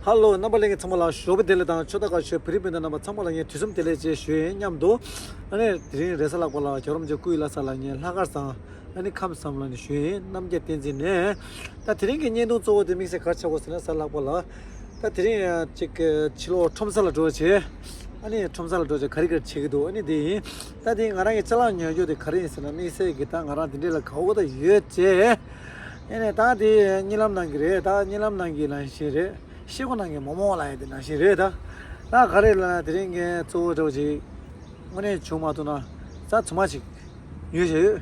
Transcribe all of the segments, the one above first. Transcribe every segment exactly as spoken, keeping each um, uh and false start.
ཧ་ལོ། རྣམ་པ་ལྷན་རྒྱས་ཚང་མ་ལ་ཞོགས་པ་བདེ་ལེགས་དང་ཆུ་ཚོད་བཀྲ་ཤིས་བྱོས། བོད་རིགས་སྤུན་ཟླ་རྣམ་པ་ཚང་མ་ལ་ངས་དུས་གསུམ་བདེ་ལེགས་བཅས་ཞུ་ཡིན་སྙམ་དུ། ཨ་ནི་དེ་རིང་རེས་གཟའ་ལྷག་པ་ལ་རྒྱལ་བ་རིན་པོ་ཆེ་སྐུ་ཡི་བླ་གཟའ་ལ་ངས་ལྷག་དཀར་བཟང་། ཨ་ནི་ཁམས་བཟང་ལ་ནི་ཞུ་ཡིན། རྣམ་རྒྱལ་བསྟན་འཛིན་ནས། ད་དེ་རིང་གི་བརྙན་ཐུང་གཙོ་བོ་དེ་དམིགས་བསལ་ག་རེ་ཆགས་ཀྱི་ཡོད་ཟེར་ན། གཟའ་ལྷག་པ་ལ་ད་དེ་རིང་ཡང་ཅིག་ཕྱི་ལོགས་ཁྲོམ་ས་ལ་འགྲོ་བྱས། ཨ་ནི་ཁྲོམ་ས་ལ་འགྲོ་བྱས་ག་རེ་ག་རེ་བྱེད་ཀྱི་འདུག་ཨ་ནི་དེ་ཡིན། ད་དེ་ང་རང་གི་ཅ་ལག་ཉོ་རྒྱུ་དེ་ག་རེ་ཡིན་ཟེར་ན། དམིགས་བསལ་གྱི་ད་ང་རང་དེ་འདྲས་ལ་དགའ་པོ་ད་ཡོད་ཅེ། ཨ་ནི་ད་དེ་གཉིད་ལམ་ནང་གི་རེད། ད་གཉིད་ལམ་ནང་གི་ནང་བཞིན་རེད། ཤེལ་སྒོ་ནང་གི་མོག་མོག་ལབ་ཡ་དེ་ནང་བཞིན་རེད་ད། ད་ག་རེ་ལབ་ན། དེ་རིང་གི་གཙོ་བོ་འདྲ་བོ་ཅིག་དངོས་གནས་བྱུང་མ་ཐུབ་ན་རྩྭ་དུ་མ་ཅིག་ཉོས་བཞག་ཡོད།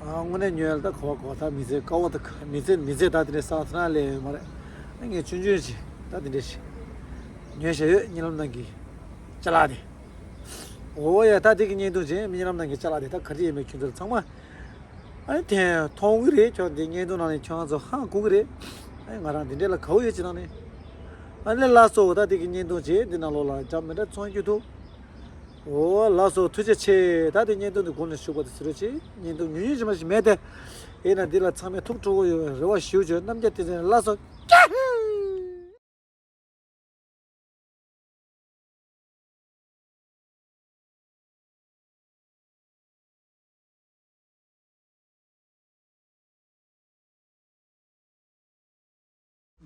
ཨ། དངོས་གནས་ཉོས་ཡ་ལ་ད་ག་བ་ག་བ། ད་མི་ཚེ་དཀའ་བ། ད་མི་ཚེ་མི་ཚེ་ད་དེ་འདྲས་བསགས་ཐུབ་ན་ལས་ཡོད་མ་རེད། ཨ། ངས་ཆུང་ཆུང་ཅིག་ད་དེ་འདྲས་ཅིག་ཉོས་བཞག་ཡོད། གཉིད་ལམ་ནང་གི་ཅ་ལག་དེ། འོ་ཡ། ད་དེ་གི་བརྙན་ཐུང་བྱས། གཉིད་ལམ་ནང་གི་ཅ་ལག་དེ་ད་ག་རེ་ཡིན་མིན་ཁྱོད་ཚོ་ཚང་མ། ཨ་ནི་དེ་མཐོང་གི་རེད། ཁྱོད་འདི་བརྙན་ཐུང་ནང་ནས་ཁྱོད་རང་ཚོ་ཧ་གོ་གི་རེད། ཨ་ནི་ང་རང་འདི་འདྲས་ལ་དགའ་པོ་ཡོད་ཅེ་ནང་ནས། ཨ་ནི་ལགས་སོ། ད་དེ་གི་བརྙན་ཐུང་བྱས། འདི་ནང་ལོགས་ལ་འདྲ་མི་འདྲ་ཚོང་རྒྱུ་འདུག་འོ་ལགས་སོ། ཐུགས་རྗེ་ཆེ། ད་དེ་བརྙན་ཐུང་འདི་མགོ་ནས་མཇུག་བར་དུ་གཟིགས་རོགས་བྱེད། བརྙན་ཐུང་ཉུང་ཉུང་ཅིག་མ་ཞིག་མེད་དེ། ཡིན་ན་འདི་ལ་ཚང་མས་ཐུགས་སྤྲོ་བོ་ཡོད་རེ་བ་ཞུ་བྱོས། རྣམ་རྒྱལ་བསྟན་འཛིན། ལགས་སོ།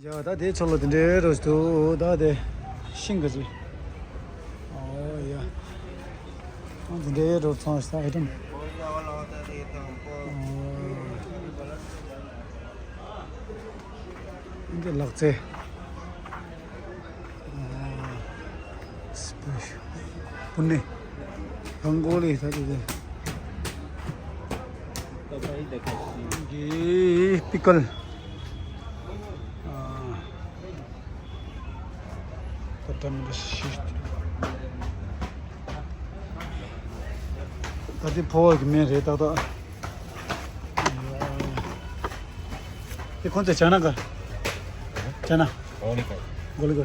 ཡ། ད་དེའི་ཕྱོགས་ལ་དེ་འདྲའི་རོ་འདུག་ད་དེ་ཤིང་གི་ཅིག་འོ་ཡ། ཨ། དེ་འདྲའི་རོ་ཚོང་ས་ཨེ་ཏམ། འདི་ལག་རྩལ། སྤུ་ནེ། རང་གོ་ལི་ད་དེ་དེ། གི་པི་ཀལ། ད་ད་མི་འདྲ་ཤི། ད་དེ་ཕོ་བ་གི་སྨན་རེད་ཏག་ཏག་དེ་ཁོང་ཚོས་བྱ་ན་ག་བྱ་ན། གོ་ལི་གོ། གོ་ལི་གོ།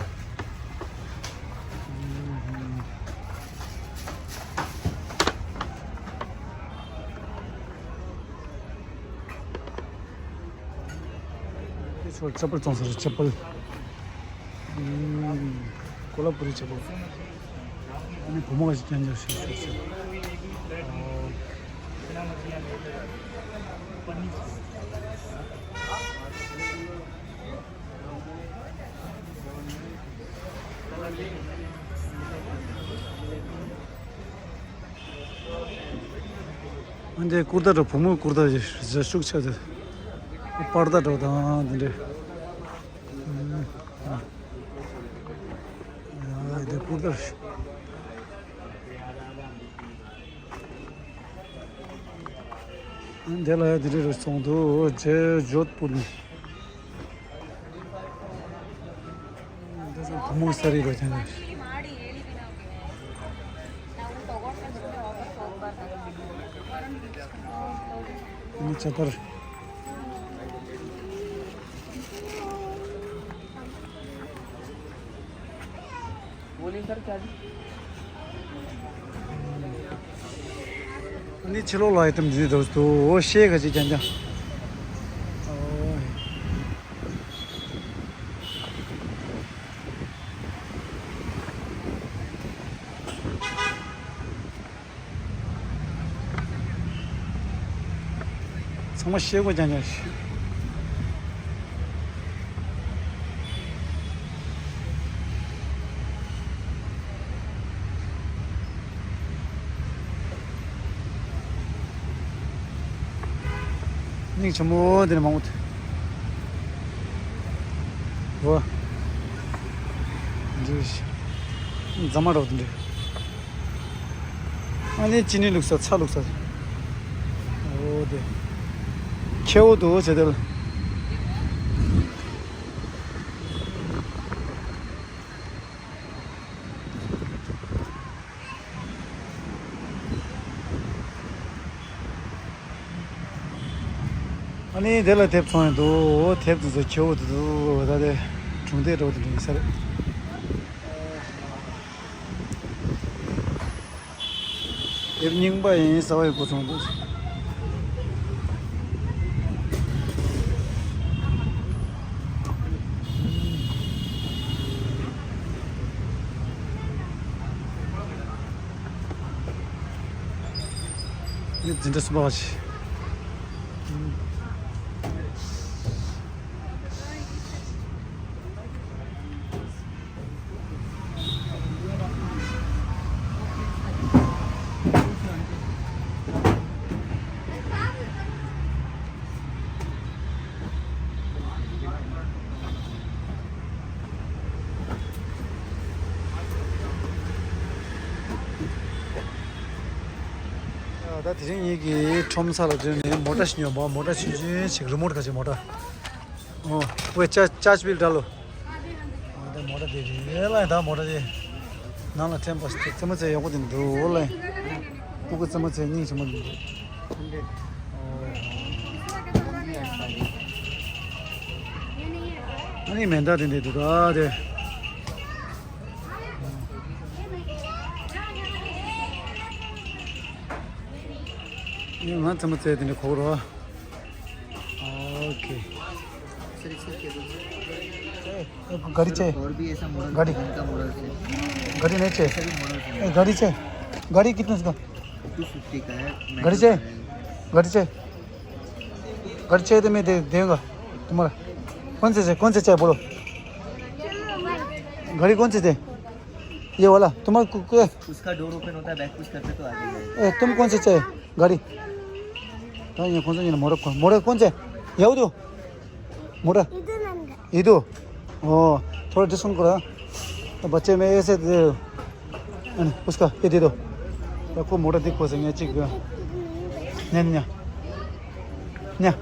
དེ་ཚོ་ཅ་པལ་བཙོང་ས་རེད། ཅ་པལ། ཨུམ། ཀོ་ལ་པུ་རི་ཅ་པལ། ཨ་ནི་བུ་མོ་ཞིག་རྐྱང་རྐྱང་ཞིག་ཞིག་ཞིག་ཨ་འདྲའི་ཀུར་ཏ་འདྲ། བུ་མོའི་ཀུར་ཏ་ཞིག་ཤུགས་ཆེ་དེ། པར་ཏ་འདྲ་དང་དེ་འདྲའི། ཡ། དེ་ཀུར་ཏ་ཞིག་འདི་ལ་ཡ་དེ་འདྲའི་རུ་སོང་འདུག་ཇེ་ཇོད་པུར་ནས། འདི་ཚོ་བུ་མོ་ས་རི་རུ་ཐོན་ནས། ཨ་ནི་ཇ་དར། ཨ་ནི་ཕྱི་ལོགས་ལ་ཨའི་ཊམ་འདི་འདྲ་འདུག་འོ། ཤེལ་ག་ཅིག་རྐྱང་རྐྱང་། ཨོ། ཚང་མ་ཤེལ་སྒོ་རྐྱང་རྐྱང་ཞིག་སྙིང་རྗེ་མོ་དེ་ནས་མང་པོ་འདུག་འོ། འདི་རྫ་མ་རོ་དེ་འདྲ། ཨ་ནི་ཅི་ནི་བླུགས་ས། ཚྭ་བླུགས་ས། འོ་དེ། ཁེ་བོ་འདུག་ཟེར་དེ་ལ། ཨ་ནི་དེ་ལ་དེབ་ཚོང་ཡང་འདུག་དེབ་དེ་ཚོ་ཁྱེའུ་དེ་འདུག་ད་དེ་གྲོང་སྡེ་འདྲ་བོ་དེ་འདྲ་ཡིན་ས་རེད། དེབ་རྙིང་པ་ཡིན་ས་བའི་སྒོ་ཚང་འདུག་འཛིན་གྲྭ་གསུམ་པ་བ་ཞིག་ད་དེ་རིང་ངེད་ཀྱིས་ཁྲོམ་ས་ལ་འགྲོ་ནས་མོ་ཊ་ཞིག་ཉོས་པ། མོ་ཊ་ཆུང་ཆུང་ཞིག་རི་མོ་ཊ་ག་ཅིག་མོ་ཊ། ཨོ། ཝེ་ཅཱར་ཅཱར་བིལ་ཌ་ལོ། ཨོ། ད་མོ་ཊ་དེ་རེད་ལ། ད་མོ་ཊ་དེ་ནང་ལ་ཐེམ་པ་ཞིག་རྩེད་མོ་རྩེ་ཡག་པོ་དེ་འདུག་ལ། སྤུ་གུ་རྩེད་མོ་རྩེ་སྙིང་རྗེ་མོ་འདུག་ཨ་ནི་མེ་མདའ་དེ་འདྲ་འདུག་ད་དེ། ང་རྩེད་མོ་རྩེ་དེ་འདྲ་གོ་རོགས། okay. Sir, इसका cable, sir. गाड़ी चाहिए? और भी ऐसा मॉडल, गाड़ी। गन का मॉडल, सर। गाड़ी नहीं चाहिए? ऐसा भी मॉडल, सर। ए, गाड़ी चाहिए? गाड़ी कितने का? टू फिफ्टी का है, गाड़ी चाहिए? गाड़ी चाहिए? गाड़ी चाहिए तो मैं दे देगा तुम्हारा। कौन से चाहिए, कौन से चाहिए बोलो? गाड़ी कौन से चाहिए? ये वाला तुम्हारा कु-, कु-, उसका डोर ओपन होता है, बैक पुश करते तो आ जाएगा। ए, तुम कौन से चाहिए गाड़ी? हाँ, ये कौन सा, ये मोटर कौन, मोटर कौन से? ये दो। मोटा? ये तो। ओ, थोड़ा डिस्काउंट करो। तो बच्चे में ऐसे दे, उसका ये दे दो। आपको मोटा दिख हो सके चिक। न्या, न्या। न्या।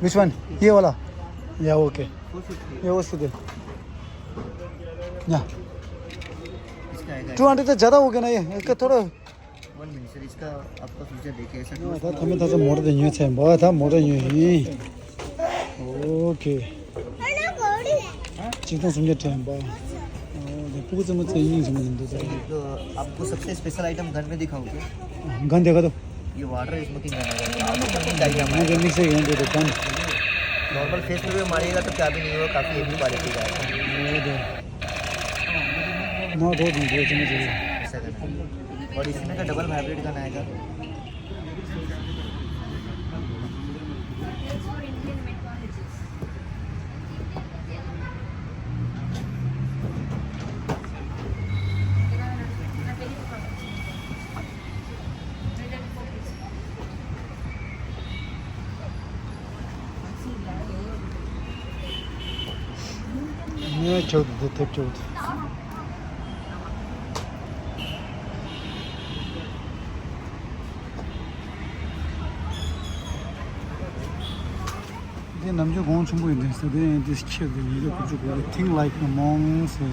Which one? ये वाला? या, ओके। ये उसको दे। न्या। इसका आएगा। टू हंड्रेड तो ज़्यादा हो गया ना ये। इसका थोड़ा। वन मिनट सर, इसका आपका फीचर देखिए, ऐसा ད་ད་མི་ད་ཚོ་མོ་ཊ་དེ་ཉོས་ཚར་ཡིན་པ། ད་མོ་ཊ་ཉོས་ཡིན། ཨོ་ཁེ། ཆིག་སྟོང་སུམ་བརྒྱ་སྤྲད་ཡིན་པ། ཨོ་དེ་སྤུ་གུ་རྩེད་མོ་རྩེ་སྙིང་རྗེ་མོ་འདུག་ད། तो आपको सबसे स्पेशल आइटम गन में दिखाऊं क्या? गन देखा तो। ये वाटर स्मोकिंग गन है, आपको पसंद आएगा। मुझे मिक्स है, गन दे दो, गन। नॉर्मल फेस पे भी मारिएगा तो क्या भी नहीं होगा, काफ़ी हेवी क्वालिटी का है। नो, दो दिन, दो दिन, दो दिन। ऐसा गन है। और इसमें का डबल वाइब्रेट गन आएगा। ངས་ཁྱོད་འདི་ཐེབས་ཁྱོད། འདི་ནམ་རྒྱུན་གོང་ཆེན་པོ་ཡིན་དྲན་ས། དེ་ཡང་འདི་ཁྱེར་དེ་ཉིས་སྟོང་དགུ་བཅུ་གོ་གཅིག Think Like a Monk ཟེར།